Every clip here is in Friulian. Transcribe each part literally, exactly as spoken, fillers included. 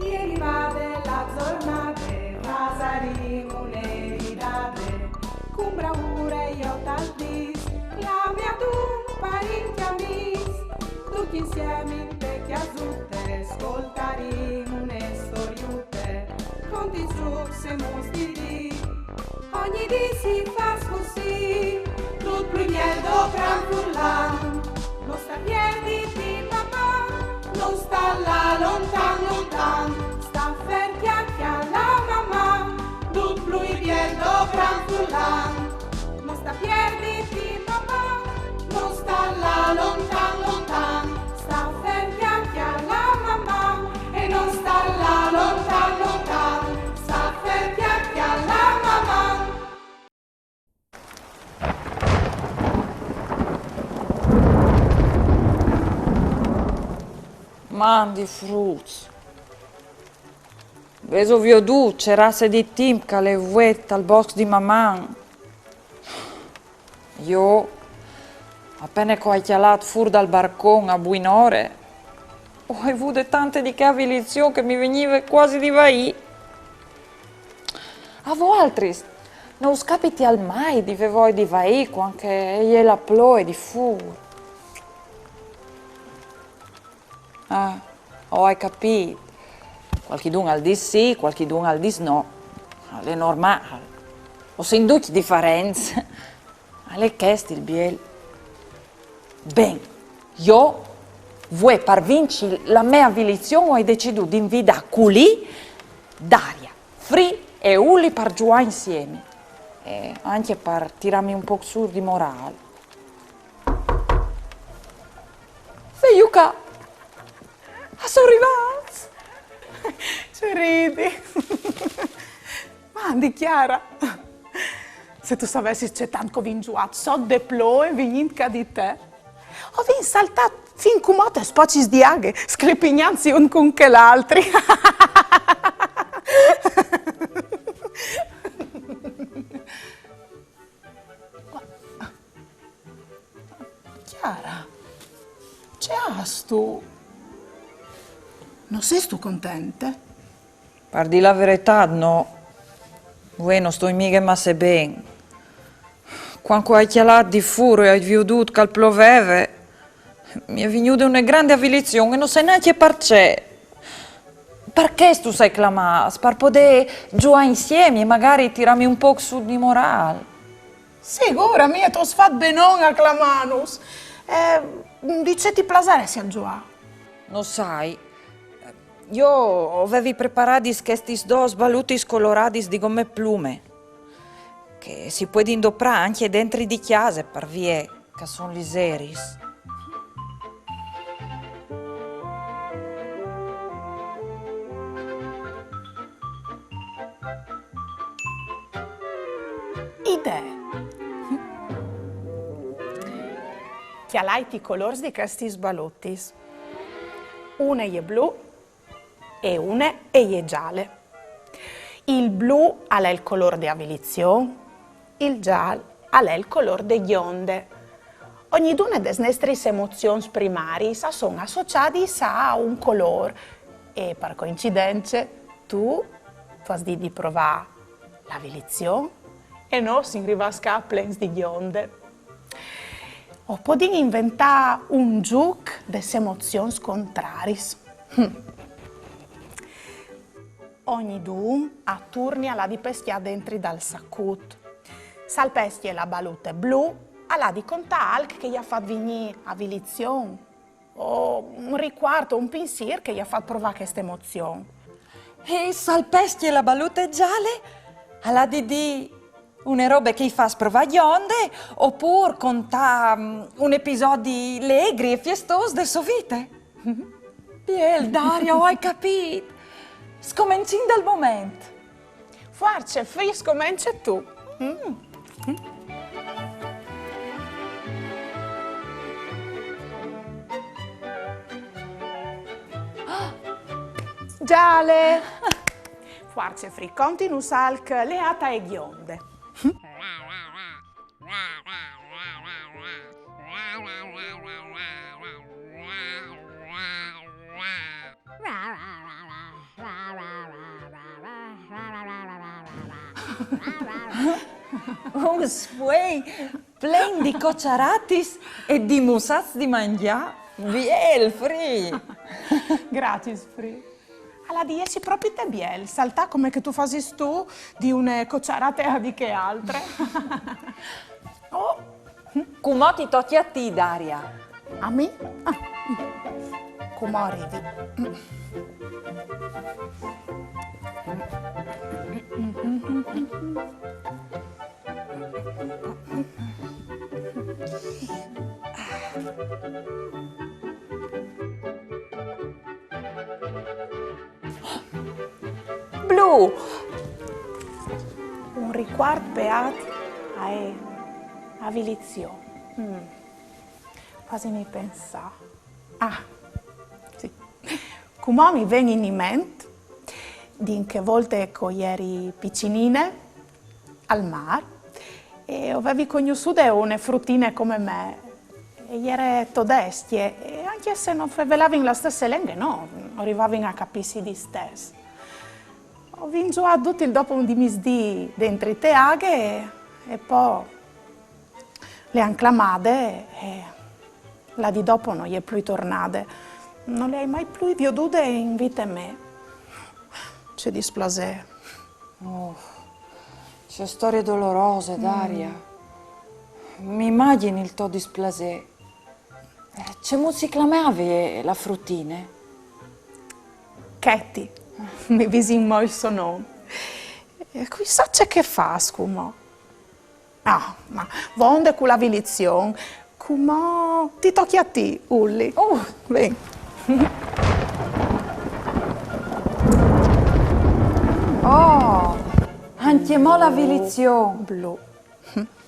E rivade la zornade, fasarìn une ridade, cun braure jo tal dis, clamè adun parint e amìs, ducj insiemi inte cjasute, scoltarìn une storiute, cont lis zucs e muts di dì. Ogni dì si fâs cussì, dut plui biel dopran furlan. No sta pierditi, Maman, no sta lâ lontan, lontan. Sta fer, cjalà, cjalà Maman, dut plui biel dopran furlan. No sta pierditi, Maman, no sta lâ lontan, lontan. Sta fer, cjalà, cjalà Maman, e no sta lâ lontan, lontan. Sta fer, cjalà, cjalà Maman. Mandi fruts. Vêso viodût ce raze di timp che al è vuet tal bosc di Maman? Jo, a pene che o ai cjalât fûr dal barcon a buinore, o ai vude tante di chê avilizion che mi vignive cuasi di vaî. A voaltris no us capitial mai di vê voie di vaî cuant che e je la ploie di fûr? Ah, o ai capît. Cualchidun al dîs sì, cualchidun al dîs no. Al è normâl. O sin ducj diferents. Al è chest il biel. Ben, jo, vuê par vinci la mê avilizion o ai decidût di invidâ culì Daria, Fri e Uli par zuiâ insiemi. E ancje par tirâmi un pôc sù di morâl. Velu ca! A son rivâts! Ce ridi! Mandi, Chiara! Se tu savessis ce tant che o vin zuiât sot de ploie vignint ca di te. O vin saltât fin cumò tes pocis di aghe, sclipignantsi un cun chel altri. Chiara, ce âstu? No sêstu contente? Par dî la veretât, no. Vuê no stoi mighe masse ben. Cuant che o ai cjalât di fûr e o ai viodût che al ploveve, mi è vignude une grande avilizion e no sai nancje parcè. Par chest us ai clamâts, par podê zuiâ insiemi e magari tirâmi un pôc sù di morâl. Sigûr, a mi tu âs fat benon a clamânus. Eh, di ce ti plasaressial zuiâ? No sai. Jo o vevi preparadis chestis dôs balutis coloradis di gome plume, che si puedin doprâ ancje dentri di cjase par vie che a son lizeris. Idee. Cjalait i colôrs di chestis balutis. Une e je blu e une e je zale. Il blu al è il colôr de avilizion, il zâl al è il colôr de gjonde. Ognidune des nestris emozions primariis a son associadis a un colôr e, par coincidence, tu tu âs dit di provâ la avilizion e nô o sin rivâts ca plens di gjonde. O podìn inventâ un zûc des emozions contraris. Hm. Ognidun a turni al à di pescjâ dentri dal sacut. Se al pescje la balute blu, al à di contâ alc che i à fat vignî avilizion, o un ricuart o un pinsîr che i à fat provâ cheste emozion. E se al pescje la balute zale, al à di dî une robe che i fâs provâ gjonde, opûr contâ, mm, un episodi legri e fiestôs de sô vite. Biel, Daria, o ai capît. Scomencìn dal moment. Fuarce, Fri, scomence tu. Mm. Zale! Fuarce, Fri, continus alc leât ae gjonde. Un sfuei plen di cociaratis e di mussats di mangiâ. Biel, Fri! Graciis, Fri. Al à di jessi propit biel, saltâ come che tu fasis tu di une cociarate a di chê altre. Oh, cumò ti tocje a ti, Daria. A mi? Ah. Cumò o rivi. Blu! Un ricuart peât ae avilizion. Mm. Fasimi pensâ. Ah, sì. Cumò mi ven in ment di in chê volte che o jeri piçinine, al mâr, e o vevi cognossude une frutine come me. E jere todescje, e ancje se no fevelavin la stesse lenghe, no, o rivavin a capîsi distès. O vin zuât dut il dopo di misdì dentri te aghe e, e po le àn clamade e la dì dopo no je plui tornade. No le ai mai plui viodude in vite mê. Ce displasê. Oh, ce storie dolorose, Daria. Mi imagjini il to displasê. Eh, cemût si clamave la frutine? Katie. Mi visi inmò il so non. E cui sa ce che e fâs cumò. Ah, ma vonde cu la avilizion, cumò ti tocje a ti, Ulli. Oh. Ven. Oh, ancjemò la avilizion. Blu.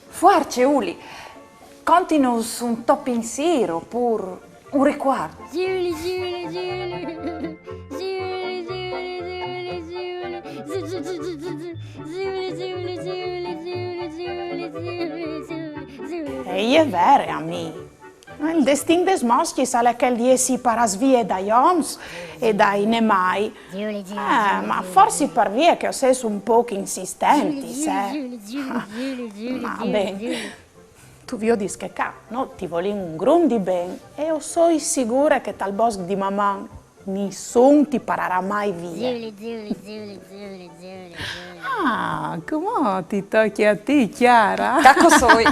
Fuarce, Ulli, continus un to pinsîr o pûr un ricuart. Giuli, Giuli, Giuli. Giuli, Giuli, Giuli, Giuli. Zu, zu, zu, zu, zu, zu. Giuli, Giuli, Giuli, Giuli, Giuli, Giuli, Giuli, Giuli. E je vere, amì. Il destin des moscjis al è chel di jessi parâts vie dai oms e dai nemâi. Giuli, Giuli, Eh, Giuli, ma Giuli, forsit Giuli. Par vie che o sês un pôc insistentis, Giuli, eh. Giuli, Giuli, Giuli, Giuli, Ma Giuli, ben. Giuli. Tu viodis che ca, no, ti volìn un grum di ben e o soi sigure che tal bosc di Maman nissun ti pararà mai vie. Giuli, Giuli, Giuli, Giuli, Giuli, Giuli. Ah, cumò ti tocje a ti, Chiara. Ca che o soi.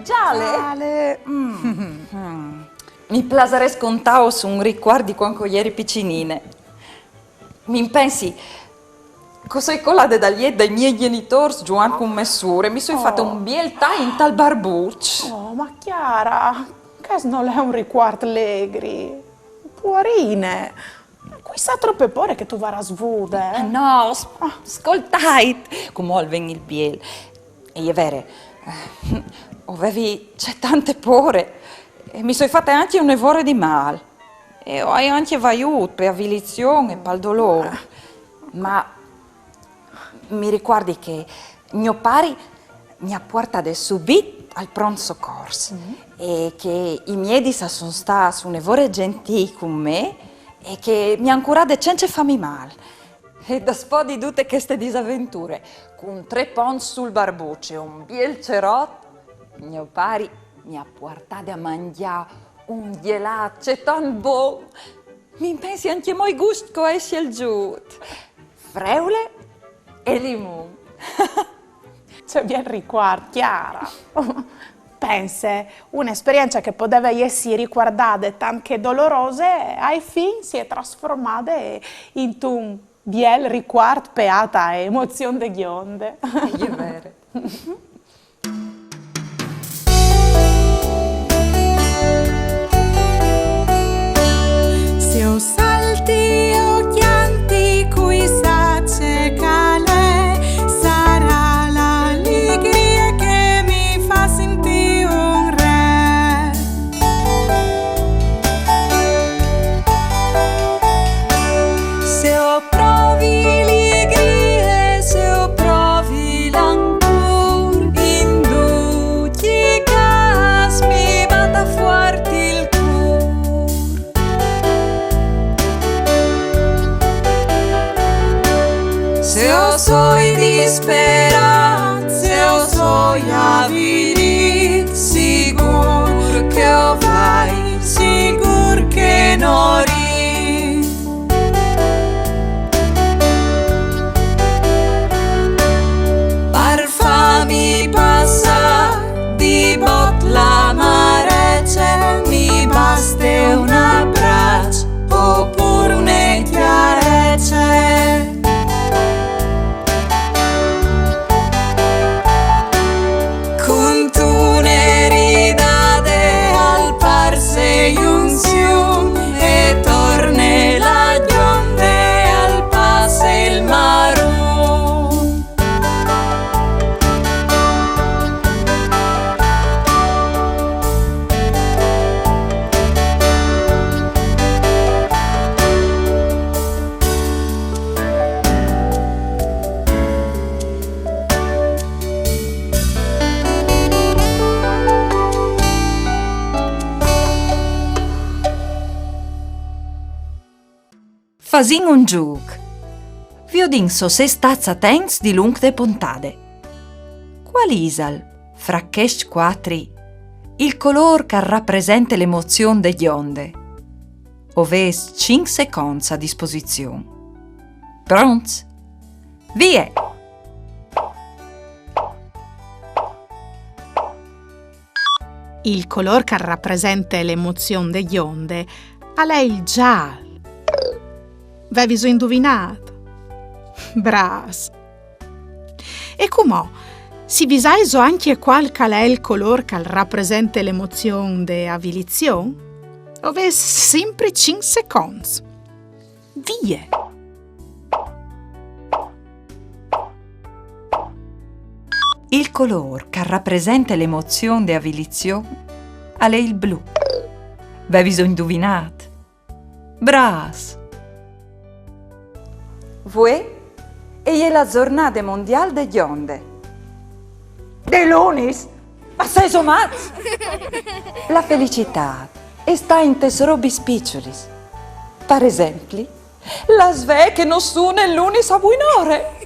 Giale? Giale. Mm. Mm. Mi plasarès contâus un ricuart di cuant che o jeri piçinine. Mi impensi che o soi colade dal jet dai miei gjenitôrs zuiant cun mê sûr e mi soi fate un biel tai intal barbuç. Oh, ma Chiara, chest nol è un ricuart legri. Puarine, cui sa trope pôre che tu varâs vude, eh? No, s-, scoltait, cumò al ven il biel. E je vere, eh, o vevi cetante pôre e mi soi fate ancje une vore di mâl. E o ai ancje vaiût pe avilizion e pal dolôr. Ma mi ricuardi che gno pari mi à puartade subit al pront socors e che i miedis a son stâts une vore gjentîi cun me e che mi àn curade cence fâmi mâl. E daspò di dute cheste disaventure, cun trê ponts sul barbuç e un biel cerot, gno pari mi à puartade a mangjâ un gjelât cetant bon. Mi impensi ancjemò i guscj che o ai sielzût. Freule e limun. Ce biel ricuart, Chiara. Pense, une esperience che e podeve jessi ricuardade tant che dolorose, ae fin si è trasformade intun biel ricuart peât ae emozion de gjonde. E je vere. Se o salti o cjanti, cui sa ce che al è, sarà la ligrie che mi fa sintî un re. Se o provi ligrie, se o provi langur, Speranze o soi avilît, sigûr che o vai, sigûr che no rît. Par fâmi passâ di bot la marece, mi baste un abraç opûr une cjarece. Cuntune ridade al parse un sium e torne la gjonde al passe il marum. Fasìn un zûc. Viodìn se o sês stâts atents dilunc de pontade. Cuâl isal, fra chescj cuatri, il colôr che al rapresente la emozion de gjonde? O vês cinc seconts a disposizion. Pronts? Vie! Il colôr che al rapresente la emozion de gjonde al è il zâl. Vêso induvinât? Brâfs! E cumò, se o visaiso ancje cuâl che al è il colôr che al rapresente la emozion de avilizion, o vês simpri cinc seconts. Vie! Il colôr che al rapresente la emozion de avilizion al è il blu. Vêso induvinât? Brâfs! Vuê e je la zornade mondiâl de gjonde. De lunis? Ma sêso mats? La felicitât e sta intes robis piçulis. Par esempli, la svee che nus sune il lunis a buinore.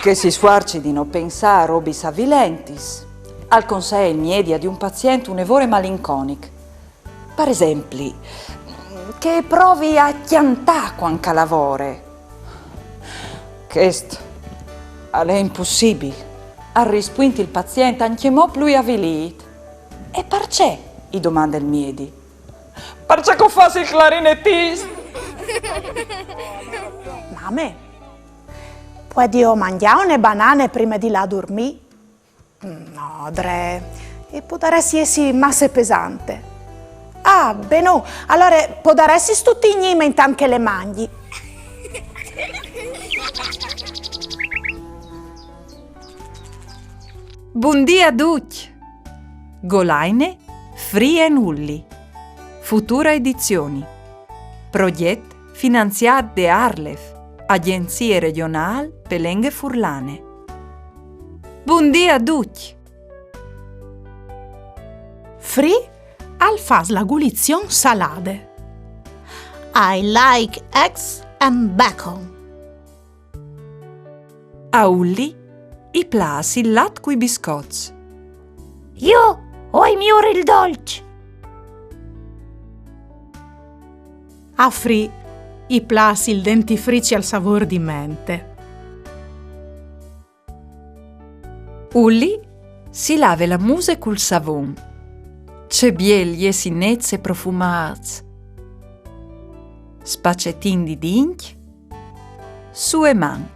Che si sfuarci di no pensâ a robis avilentis. Al consee il miedi a di un pazient une vore malinconic. Par esempli, che e provi a cjantâ cuant che al lavore. Chest al è impussibil, al rispuint il pazient ancjemò plui avilît. E parcè? I domande il miedi. Parcè che o fâs il clarinetist! Mame, puedio mangjâ une banane prime di lâ a durmî? No, Dre, e podarès jessi masse pesante. Ah, ben no, alore podaressis tu tignîme intant che le mangji. Bundì a ducj! Golaine, Free and Ulli. Futura Edizioni. Progjet finanziât de ARLeF, Agjenzie Regjonâl pe Lenghe Furlane. Bundì a ducj! Free al fâs la gulizion salade. I like eggs and bacon. A Ulli i plâs il lat cui biscots. Jo o ai miôr il dolç. A Free i plâs il dentifrici al savôr di mente. Ulli si lave la muse cul savon. Ce biel jessi nets e profumâts. Spacetin di dincj, su e man.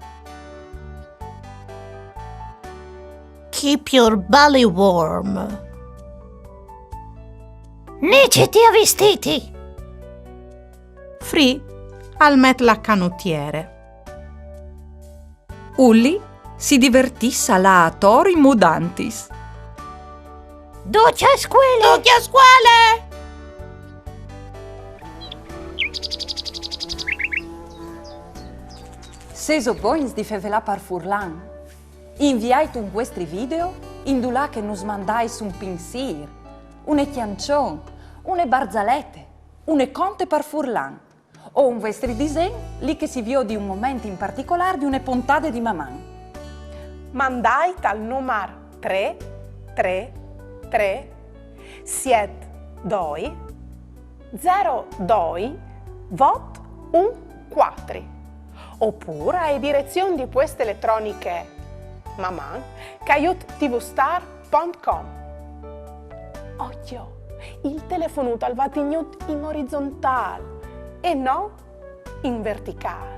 Keep your belly warm. Niciti a vistîti! Free al met la canotiere. Ulli si divertìs a lâ ator in mudantis. Ducj a scuele! Ducj a scuele! Sêso bogns di fevelâ par furlan? Inviait un vuestri video indulà che nus mandais un pinsîr, une cjançon, une barzalete, une conte par furlan. O un vuestri disen, li che si viodi un moment in particolâr di une pontade di Maman. Mandait al numar trê trê trê siet doi zero doi vot un cuatri, opûr ae direzion di pueste eletroniche maman caiut tvstar pont com. Ocjo, il telefonut al va tignût in orizontâl e no in verticâl.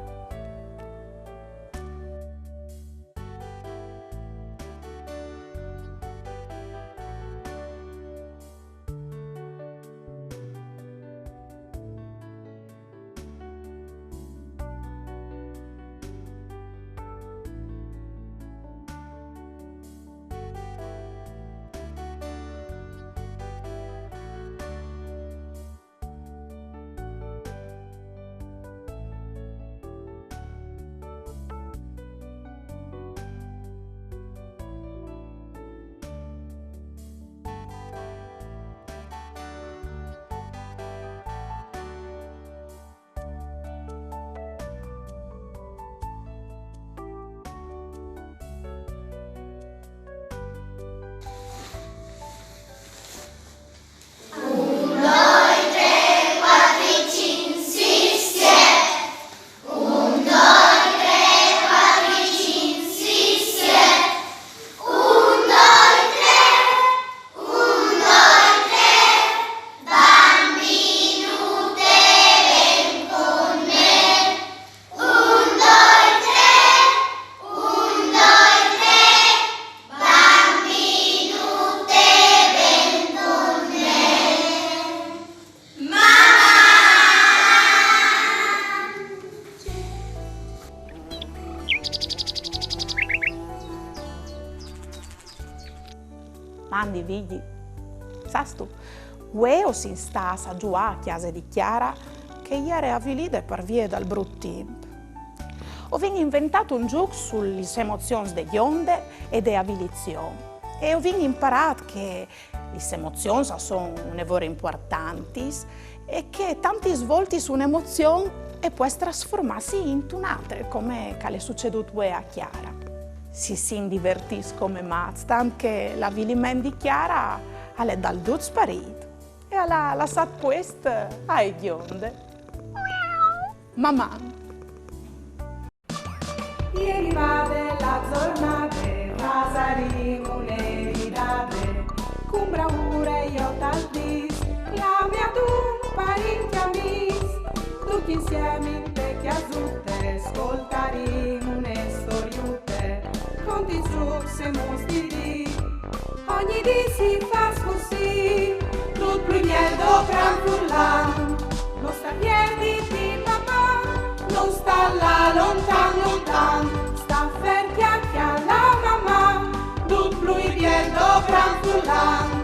Mandi, Vigji. Sâstu, vuê o sin stâts a zuiâ a cjase di Chiara, che e jere avilide par vie dal brut timp. O vin inventât un zûc su lis emozions de gjonde e de avilizion. E o vin imparât che lis emozions a son une vore impuartantis e che tantis voltis une emozion e pues trasformâsi intune altre, come che al è sucedût vuê a Chiara. Si sin divertîts come mats, tant che l'aviliment di Chiara al è dal dut sparît e al à lassât puest ae gjonde. Maman! E rivade la zornade, fasarìn une ridade, cun braure jo tal dîs, clamìn adun parint e amîs, ducj insiemi inte cjasute, scoltarìn une storiute, contizûcs e mûts di dì. Ogni dì si fâs cussì, dut plui biel dopran furlan. No sta pierditi, papà, no sta lâ lontan, lontan. Sta fer cjale a la mamà, dut plui biel dopran furlan.